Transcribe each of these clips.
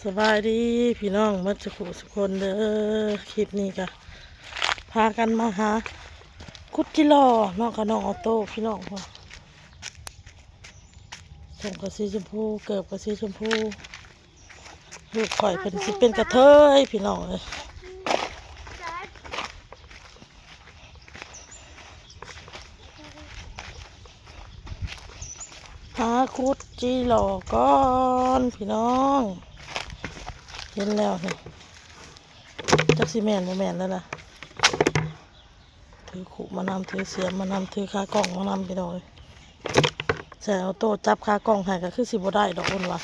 ສະບາຍດີພີ່ນ້ອງໝົດສູ່ຜູ້ສູ່ຄົນເດີ. ຄລິບນີ້ກະພາກັນມາຫາຂຸດຈິຫຼໍ່ເນາະ ກັບນ້ອງອອໂຕ້ພີ່ນ້ອງ. ສົ້ງກະສີຊົມພູ ເກີບກະສີຊົມພູ. ລູກຂ້ອຍເພິ່ນຊິເປັນກະເທີຍພີ່ນ້ອງເອີຍ. ຫາຂຸດຈີຫຼໍ່ກ່ອນພີ່ນ້ອງ. ເຫັນແລ້ວນີ້ ຈັກຊິແມ່ນບໍ່ແມ່ນແລ້ວລະ. ຖືຄຸມານຳ ຖືສຽມມານຳ ຖືຂາກ້ອງມານຳພີ່ນ້ອງເອີຍ. ໃສ່ເອົາໂຕຈັບຂາກ້ອງໃຫ້ກະຄືຊິບໍ່ໄດ້ດອກເພິ່ນວ່າ.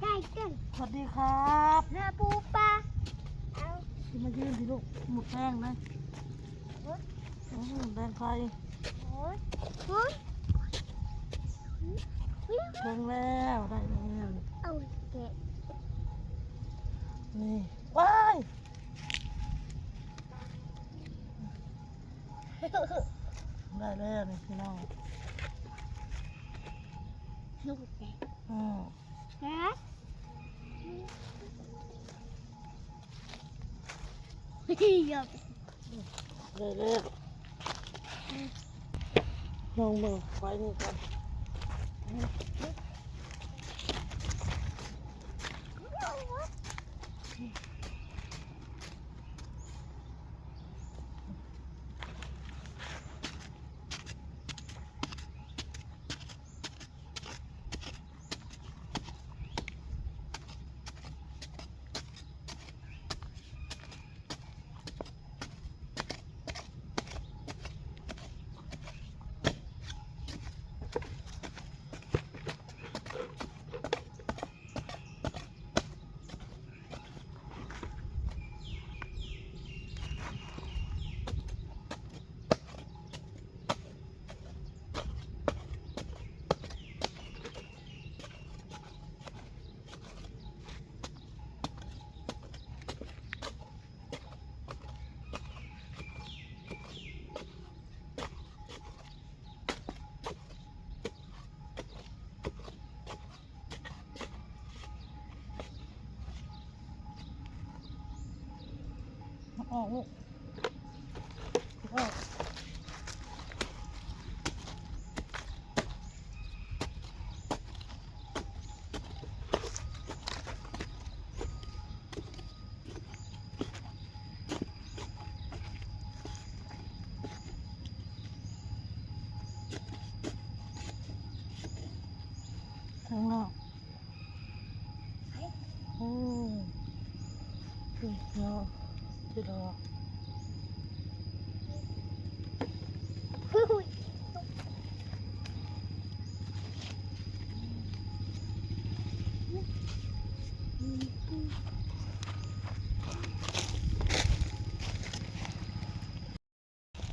ໄດ້ເກີນ ສະຫວັດດີຄັບ ຫາປູປາ ເອົາ ຊິມາຢືນຊິລູກ ໝົດແຮງເລີຍ. ໂອ້ຍ ໂອ້ ແບ່ງໄຂ່ ໂອ້ຍ ໂອ້ຍ ເບິ່ງແລ້ວ ໄດ້ແລ້ວ ເອົາແກະ ນີ້ ວ້າຍ ໄດ້ແລ້ວນີ້ພີ່ນ້ອງ ອືມ ຮະ ໄດ້ແລ້ວ ລອງເບິ່ງໄວ້ນີ້ກ່ອນ. ອອກລູກ ອອກ. ຂ້າງນອກ ໂອ້ ເນາະ ຈິຫຼໍ່.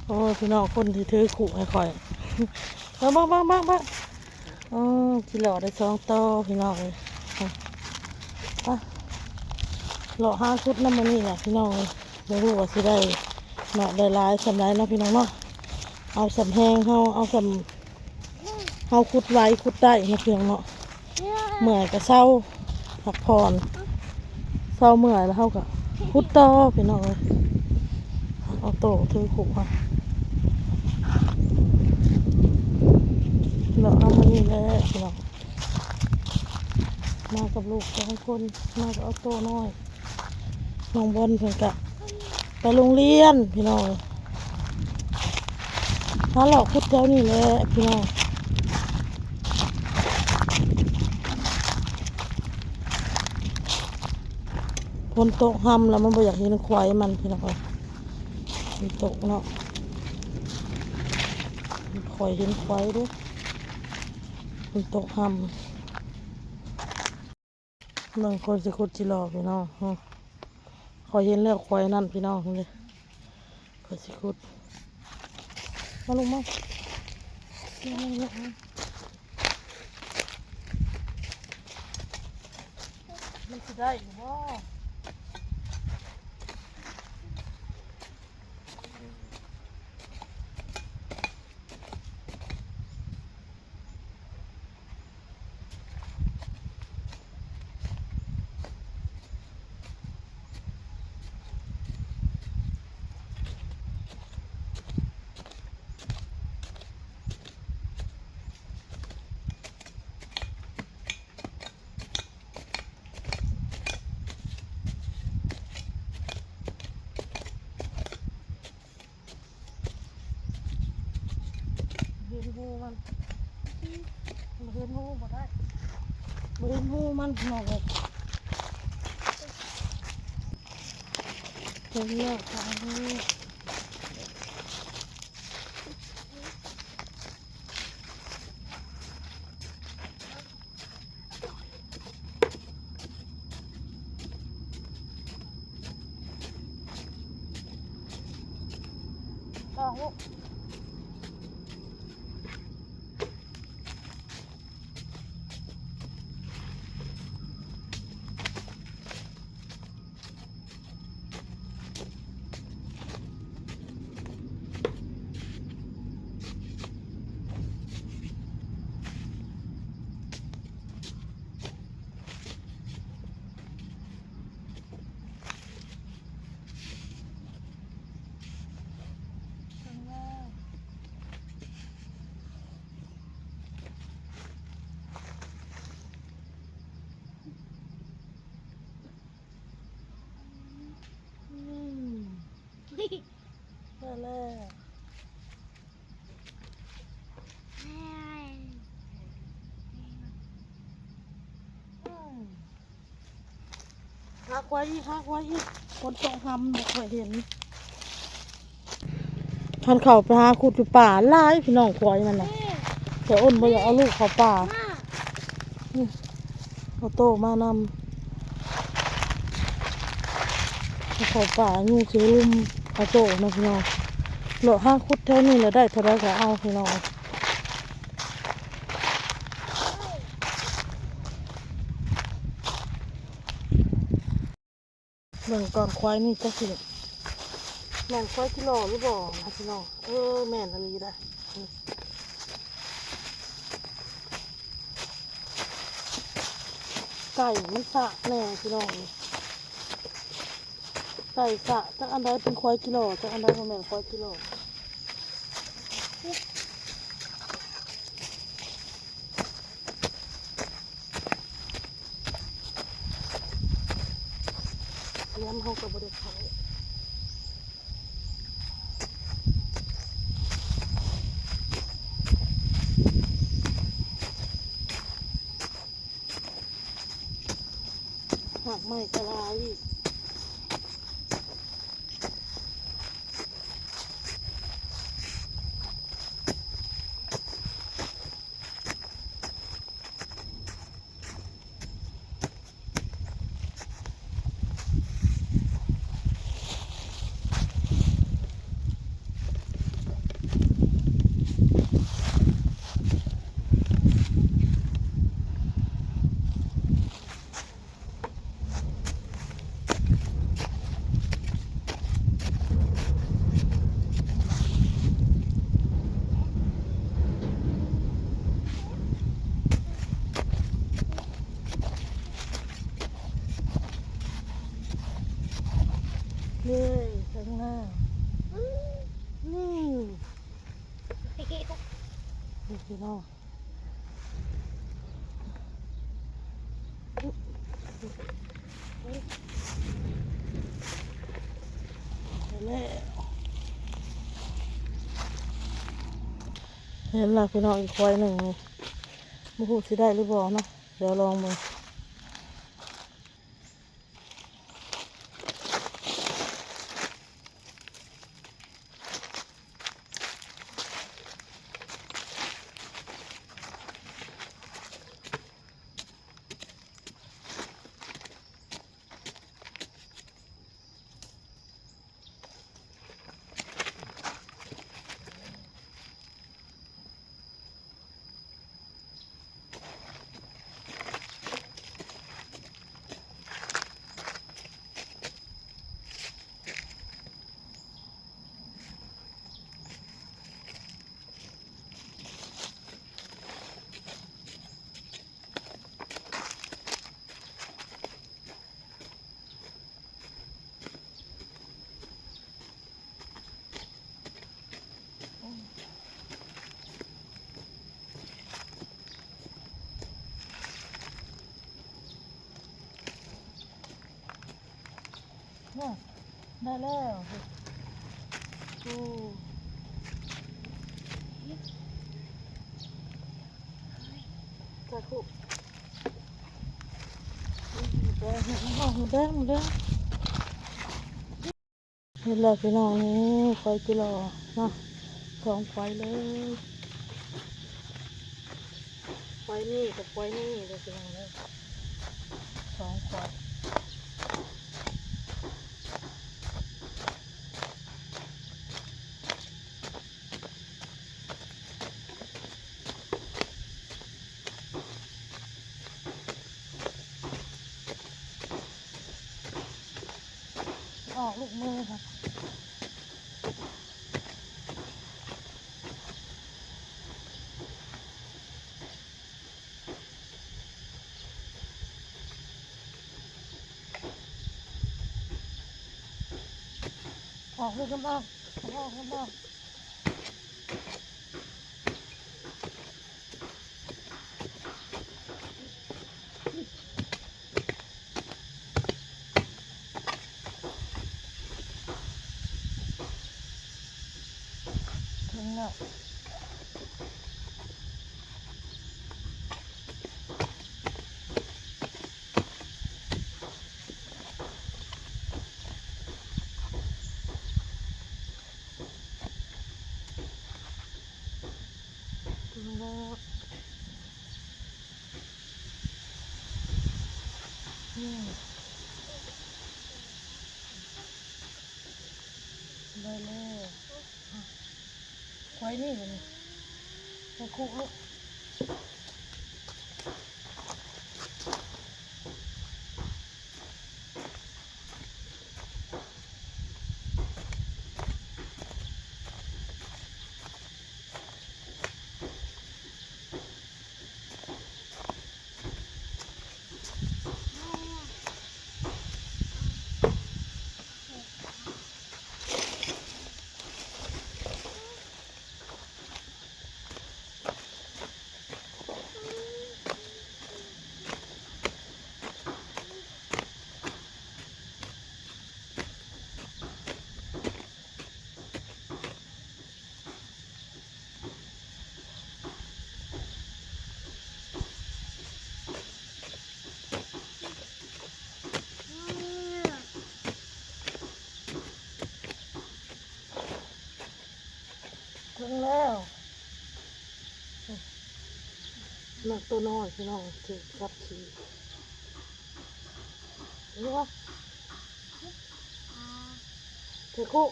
ໂອ້ຍ ພີ່ນ້ອງ ຄົນທີ່ຖືຄຸໃຫ້ຂ້ອຍ ເບິ່ງ ເບິ່ງ ເບິ່ງ ເບິ່ງ ເບິ່ງ. ໂອ້ ຈິຫຼໍ່ໄດ້ສອງໂຕພີ່ນ້ອງເອີຍ. ໄປ ເລາະຫາຂຸດນຳມື້ນີ້ແຫຼະພີ່ນ້ອງເອີຍ. ບໍ່ຮູ້ວ່າຊິໄດ້ໜ້ອຍໄດ້ຫຼາຍສ່ຳໃດເນາະພີ່ນ້ອງເນາະ. ເອົາສ່ຳແຮງເຮົາ ເອົາສ່ຳເຮົາຂຸດໄຫວຂຸດໄດ້ເນາະພີ່ນ້ອງເນາະ. ເມື່ອຍກະເຊົາ ພັກຜ່ອນ ເຊົາເມື່ອຍແລ້ວເຮົາກະຂຸດຕໍ່ພີ່ນ້ອງເອີຍ. ເອົາໂຕຖືຂຸມາ ເລາະເອົາມື້ນີ້ແຫຼະພີ່ນ້ອງ. ມາກັບລູກສອງຄົນ ມາກັບອອໂຕ້ນ້ອຍ. ນ້ອງບອນເພິ່ນກະໄປໂຮງຮຽນພີ່ນ້ອງເອີຍ. ຫາເລາະຂຸດແຖວນີ້ແຫຼະພີ່ນ້ອງ. ຝົນຕົກຮຳແລ້ວ ມັນບໍ່ຢາກເຫັນຄວາຍມັນ ພີ່ນ້ອງເອີຍ. ຝົນຕົກເນາະ ຂ້ອຍເຫັນຄວາຍເດ້. ຝົນຕົກຮຳ. ເບິ່ງ ຂ້ອຍຊິຂຸດຈິຫຼໍ່ ພີ່ນ້ອງ. ຂ້ອຍເຫັນແລ້ວຄວາຍນັ້ນ ພີ່ນ້ອງເອີຍ. ຂ້ອຍຊິຂຸດ. ມາ ລົງມາ ມາ ລົງມາ. ມັນຊິໄດ້ຢູ່ບໍ່? ເຫັນຮູມັນ ບໍ່ເຫັນຮູບໍ່ໄດ້ ບໍ່ເຫັນຮູມັນ ພີ່ນ້ອງເອີຍ. ເຫັນແລ້ວ ອືມ ມາແລ້ວ ອືມ. ຫາຄວາຍອີກ ຫາຄວາຍອີກ ຝົນຕົກຮຳ ບໍ່ຄ່ອຍເຫັນ. ຄັນເຂົ້າໄປຫາຂຸດຢູ່ປ່າຫຼາຍ ພີ່ນ້ອງ ຄວາຍມັນນະ. ແຕ່ອົນບໍ່ຢາກເອົາລູກເຂົ້າປ່າ. ນີ້ ເອົາໂຕມານຳ ເຂົ້າປ່າ ຍຸງຊິລຸມເອົາໂຕນະ ພີ່ນ້ອງ. ເລາະຫາຂຸດແຖວນີ້ແຫຼະ ໄດ້ເທົ່າໃດກໍເອົາ ພີ່ນ້ອງ. ເບິ່ງກ່ອນ ຄວາຍນີ້ຈັກຊິແມ່ນຄວາຍກິໂລຫຼືບໍ່ນະ ພີ່ນ້ອງ. ເອີ ແມ່ນອີ່ຫຼີໄດ໋. ໄກ່ມັນສະແນ່ ພີ່ນ້ອງ. ໄກ່ສະ ຈັກອັນໃດເປັນຄວາຍກິໂລ ຈັກອັນໃດບໍ່ແມ່ນຄວາຍກິໂລ. ແລ້ວເຮົາກໍບໍ່ໄດ້ເຂົ້າ. ຮາກໄມ້ກໍຫຼາຍອີກ. ນີ້ ຂ້າງໜ້າ ນີ້ ນີ້ພີ່ນ້ອງ. ເຫັນແລ້ວພີ່ນ້ອງ ອີກຄວາຍໜຶ່ງນີ້ ບໍ່ຮູ້ຊິໄດ້ຫຼືບໍ່ເນາະ. ດຽວລອງເບິ່ງ. ນະ ໄດ້ແລ້ວ ໂອ້ ສາທຸ ໝູແດງ ໝູແດງ ໝູແດງ. ເຫັນແລ້ວພີ່ນ້ອງ ນີ້ຄວາຍກິໂລເນາະ ສອງຄວາຍເລີຍ ຄວາຍນີ້ກັບຄວາຍນີ້ເດີພີ່ນ້ອງເດີ ສອງຄວາຍ. ອອກລູກມື ອອກລູກ ນຳອອກ ນຳອອກ ນຳອອກ. ເຖິງແລ້ວ ເຖິງແລ້ວ ນີ້ ໄດ້ແລ້ວ ຄວາຍນີ້ ໄປຄຸລູກ. ເຖິງແລ້ວ ນັກໂຕນ້ອຍພີ່ນ້ອງ ຖືກສັດຂີ່ ເຫັນບໍ່? ເທຄຸ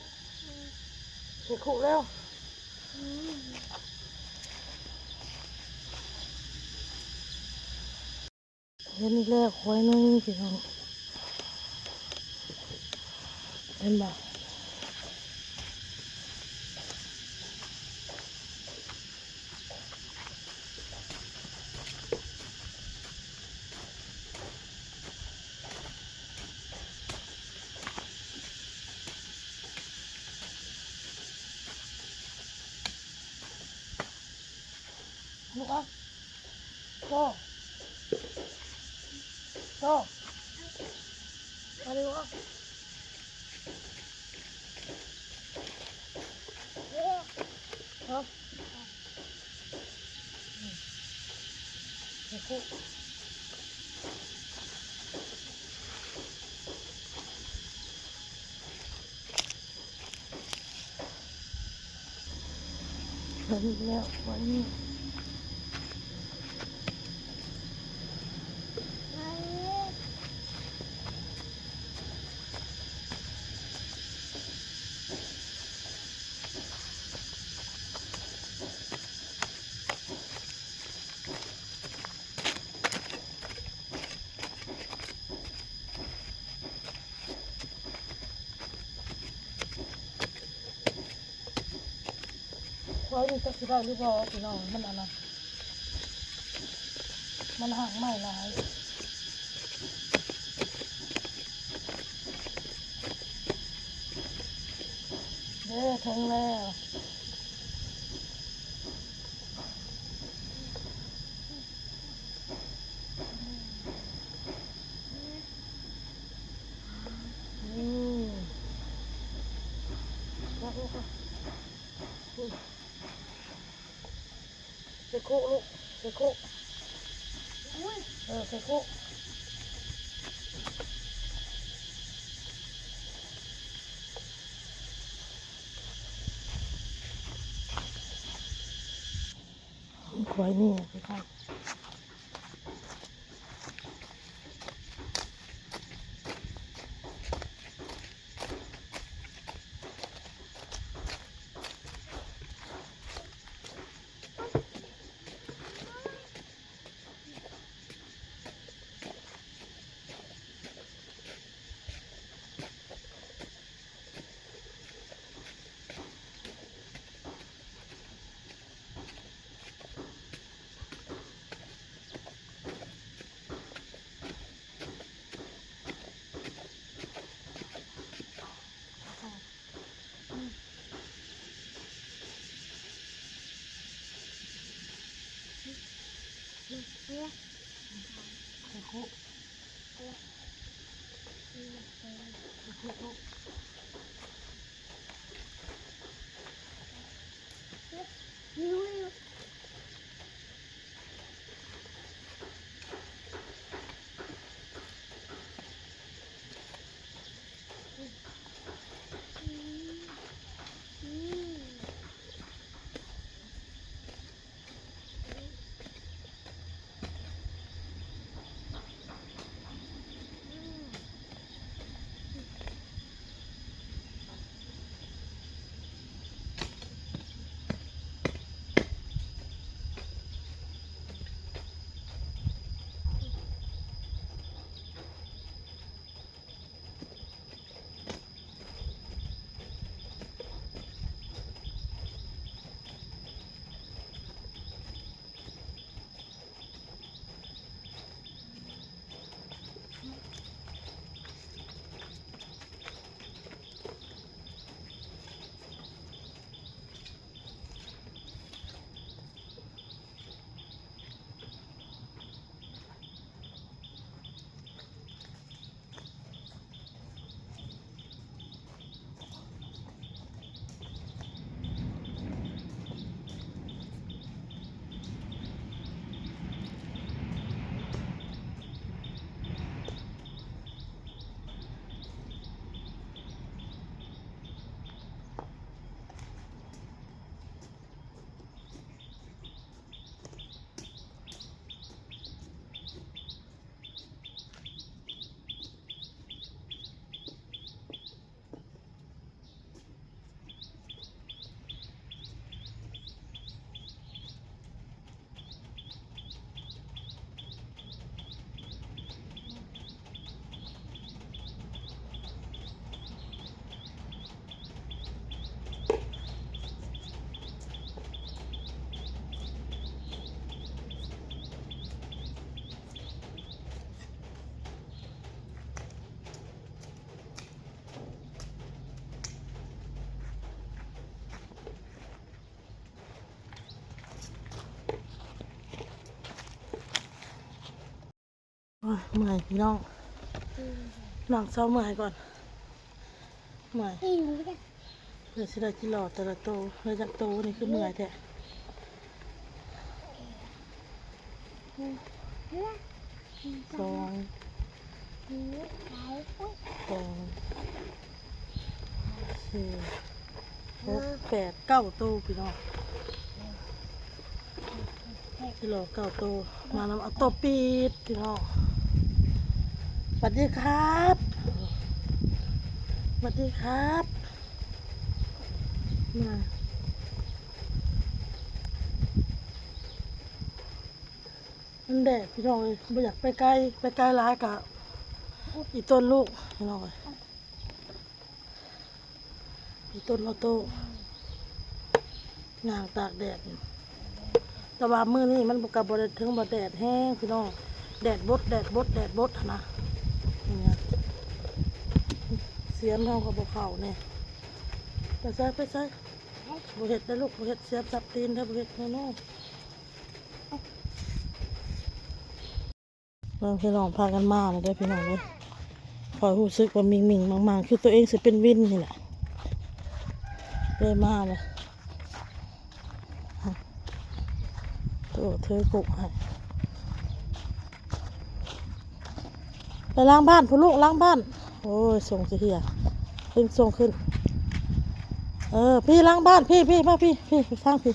ເທຄຸແລ້ວ ເຫັນອີກແລ້ວ ຄວາຍໜຶ່ງພີ່ນ້ອງ ເຫັນບໍ່? ລູກອອກ ໂຕ ໂຕ ມາເລັວອອກ ເອົາ ເຫັນແລ້ວ ຄວາຍນີ້ ຄວາຍນີ້ຈັກຊິໄດ້ຫຼືບໍ່ພີ່ນ້ອງ ມັນອັນນັ້ນ ມັນຮາກໄມ້ຫຼາຍ ເດ້ ເຖິງແລ້ວ. ອືມ ໃສ່ຄຸລູກ ໃສ່ຄຸ ເອີ ໃສ່ຄຸ ຂ້ອຍນີ້ ໂອ້ຍ ເມື່ອຍພີ່ນ້ອງ ນັ່ງເຊົາເມື່ອຍກ່ອນ ເມື່ອຍ ເພື່ອຊິໄດ້ກິໂລແຕ່ລະໂຕ ໄດ້ຈັກໂຕ ນີ້ຄືເມື່ອຍແທ້. ສອງ ສອງ ສີ່ ຫົກ ແປດ ເກົ້າໂຕພີ່ນ້ອງ ກິໂລເກົ້າໂຕ ມານຳເອົາໂຕປີດພີ່ນ້ອງ. ສະຫວັດດີຄັບ ສະຫວັດດີຄັບ ມາ ມັນແດດພີ່ນ້ອງເອີຍ ບໍ່ຢາກໄປໄກ ໄປໄກຫຼາຍກະອີ່ຕົນລູກພີ່ນ້ອງເອີຍ ອີ່ຕົນລາວໂຕ ຍ່າງຕາກແດດ ແຕ່ວ່າມື້ນີ້ມັນກະບໍ່ໄດ້ເຖິງວ່າແດດແຮງພີ່ນ້ອງ ແດດບົດ ແດດບົດ ແດດບົດຫັ້ນນະ ນີ້ນະ ສຽມເຮົາກະບໍ່ເຂົ້າແນ່ ໄປໃສ ໄປໃສ ບໍ່ເຮັດເດີລູກ ບໍ່ເຮັດ ສຽມສັບຕີນເດີ ບໍ່ເຮັດ ໂນໂນ. ເບິ່ງພີ່ນ້ອງພາກັນມາແລ້ວເດີພີ່ນ້ອງເດີ ຂ້ອຍຮູ້ສຶກວ່າມິ່ງໆມັງໆ ຄືໂຕເອງຊິເປັນວິນນີ້ແຫຼະ ເລີຍມາເລີຍ ໂຕຖືກຸກໃຫ້ ໄປລ້າງບ້ານພຸ້ນລູກ ລ້າງບ້ານ. ໂອ້ຍ ສົ່ງຊິເຫຍ ຂຶ້ນ ສົ່ງຂຶ້ນ ເອີ ພີ່ລ້າງບ້ານ ພີ່ ພີ່ ມາ ພີ່ ພີ່ ທາງ ພີ່.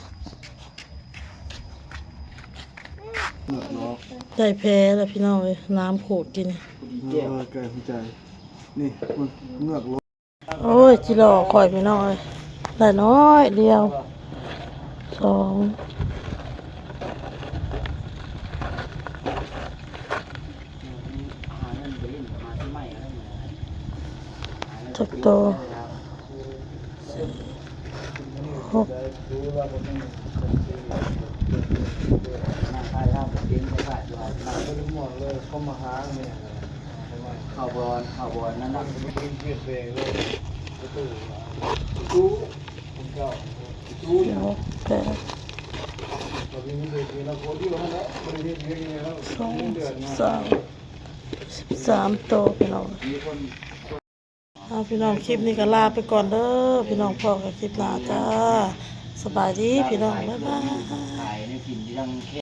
ເງືອກເນາະ ໄດ້ແພແລ້ວພີ່ນ້ອງເອີຍ ນ້ຳຂູດກິນ ເອີ ແກ້ຫົວໃຈ ນີ້ເບິ່ງ ເງືອກ. ໂອ້ຍ ຈິລໍຂ້ອຍພີ່ນ້ອງເອີຍ ໄດ້ນ້ອຍດຽວ ສອງ ຈັກໂຕ ຫົກ ເຂົ້າບ່ອນ ເຂົ້າບ່ອນນັ້ນນະ ປະຕູ ປະຕູ ສອງ ສາມ ສິບສາມໂຕພີ່ນ້ອງ. ເອົາພີ່ນ້ອງ ຄລິບນີ້ກໍລາໄປກ່ອນເດີພີ່ນ້ອງ ພໍ້ກັນຄລິບໜ້າຈ້າ ສະບາຍດີພີ່ນ້ອງ ບາຍບາຍ.